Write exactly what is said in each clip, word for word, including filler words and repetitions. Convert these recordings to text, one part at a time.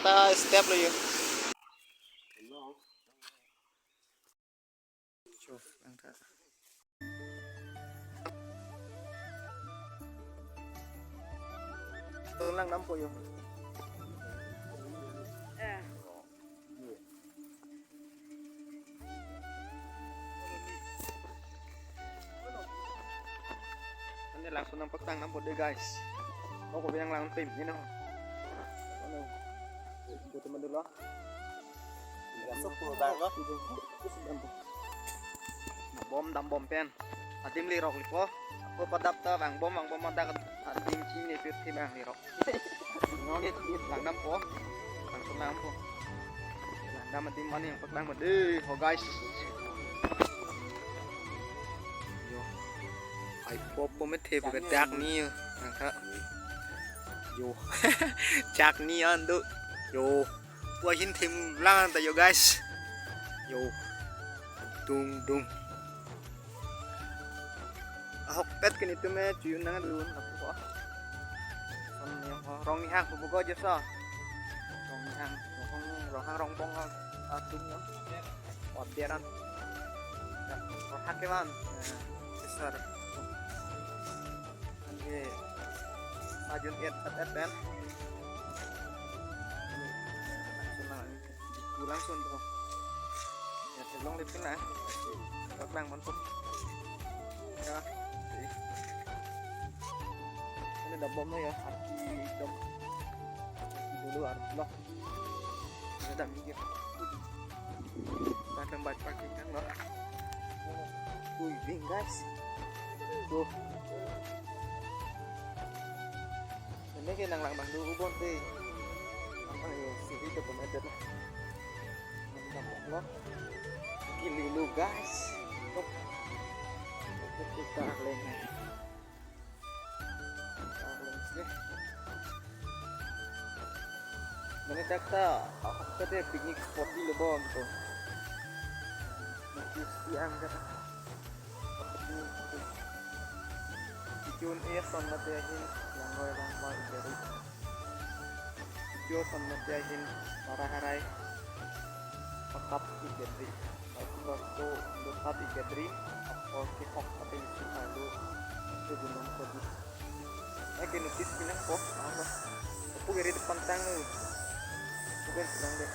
Ta step lo yo. Chuf, angka. Tulang nampo yo. Eh. Ane langsung nangpaktang nampo dei, guys. Ako bilang lang tim, you know. Ano? Ito teman dulu. Masuk pulo bang lo. Bom dam bom pen. Adim lirok lipo. Ako padap ta bang bom, bang bom, madak adim chini pir thi bang lirok. Ngon lang nampo. Langsung nampo. Lang dam adim mani nangpaktang ma dei, ho guys. Yo. Ai pop pop me the bu dak ni yo. Nang tha. Yo. Chak ni an do. Yo. Pu ahin them lang ta yo guys. Yo. Dung dung. Ahokpet ke netum me chiyun nangdun lapu ko. Son yang ho, Ronghang pu ko je so. Ronghang, Ronghang, Ronghang Rongbong atum yo. Ot dia ran. Ya, Ronghang ke man. Ya, besar. Oke. Ajun et et et pen. Langsung lang. Pulang sun tuh. Ya, terlong lipin lah. Kok lang mantuk. Ya, jadi. Ini ada bomnya ya, arti dom. Dulu arti blok. Ini ada mikir. Ada tempat parkir kan loh. Wih, bing guys. Tuh. Ini kayak nang lang bang dulu bon deh. Apa ya, sih itu pemedet lah. Mantap loh. Gili lu guys. Tuh. Kita leng. Kita leng sih. Mane dak ta, ah, kade picnic spot di lo bon to. Mesti angkat. Kichun e son mate ahin, langroi langpa igari. Kichun son mate ahin, para harai, pakap igari. Waktu waktu dekat igari, akor kihok tapi isi malu, itu gunung kodi. Eh, ke notice pinang po, apa? Aku gari depan tang. Bukan pinang deh.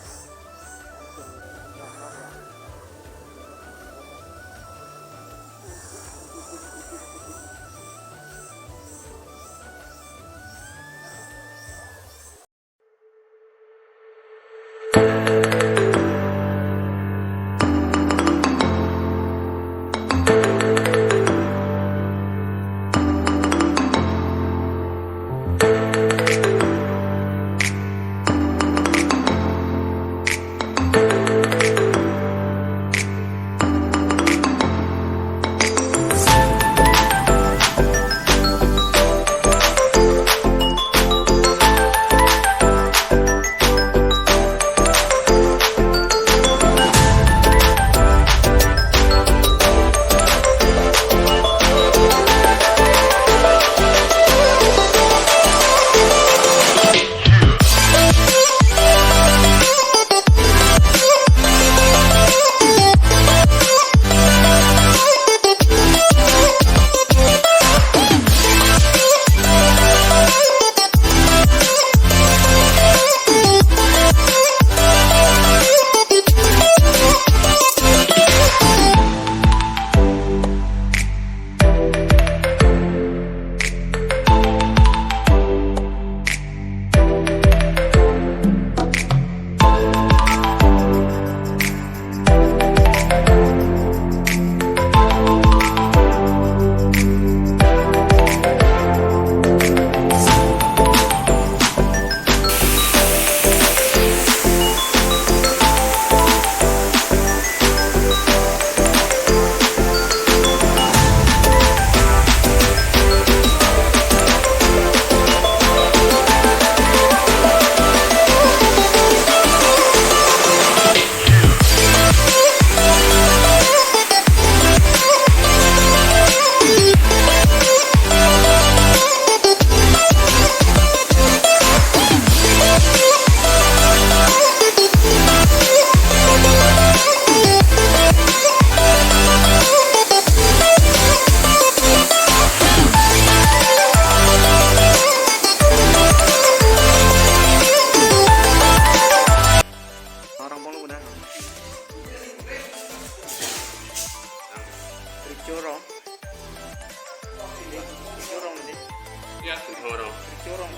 Rong. Rong.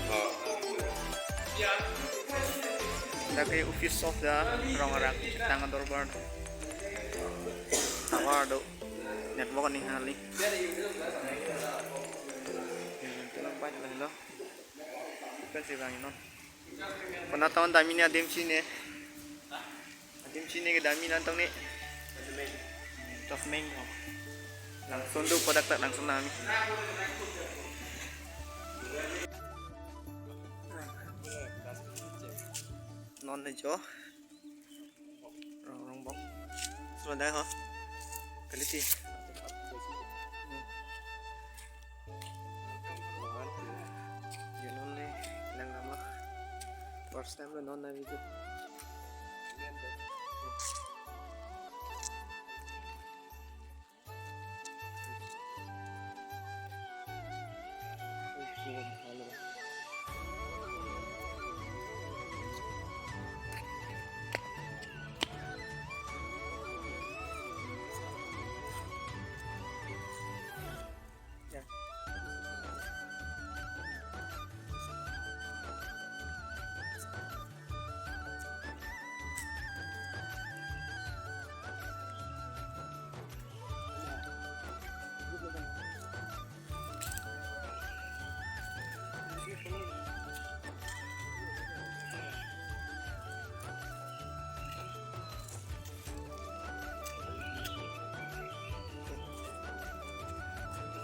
Dak ke office of the Rongrang Chetang Dorbar. Tower do. Network ani hali. Pen si bang inon. Pona town damji ne adim chine. Adim chine ke damji nangtong ne. Tok meng ho. Langsun do kodak tak langsun nami. Non le jo. Rong, Rongbong. Solo dai ho. Kaliti. Hmm. Yo non le lang lama. First time lo non na visit.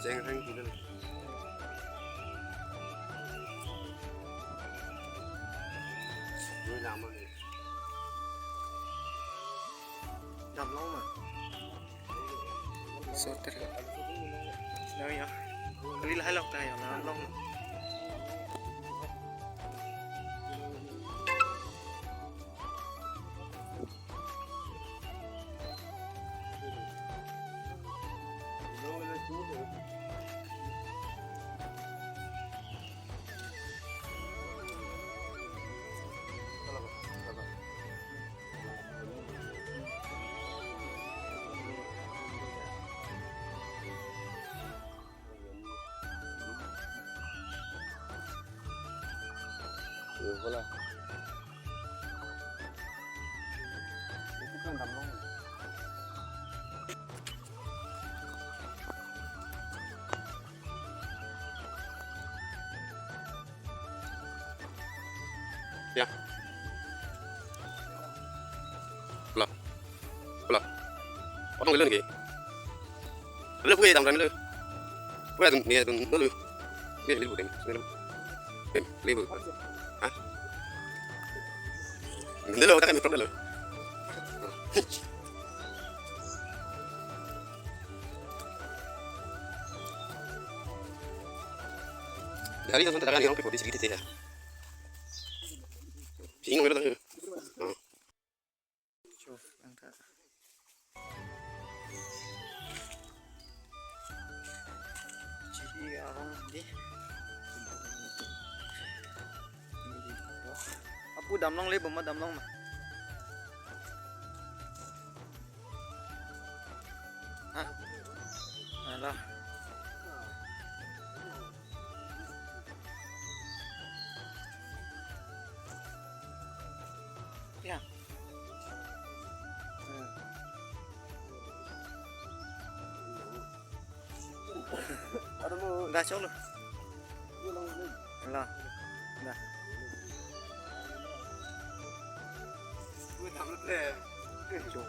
Cheng reng kilo. Lui lama ni. Damlong ma. Soter. Selawi ya. Kali lahai lok ta ya, damlong. Bola. Itu kan damlong. Ya. Bola. Bola. Otong gelo niki. Lele puke dam dam lele. Puke dam ni dam dulu. Ni lele puke. Lele puke. Hah? Dulu kata kami problem dulu. Dari yang tadi yang perlu sedikit ya. Bingung ya. Cho, angka. Chihi arong di. Apu damlong le, boma damlong ma. Hah? Alah. Ya. Hmm. Dah, cholo. Lah. Dah. Cho.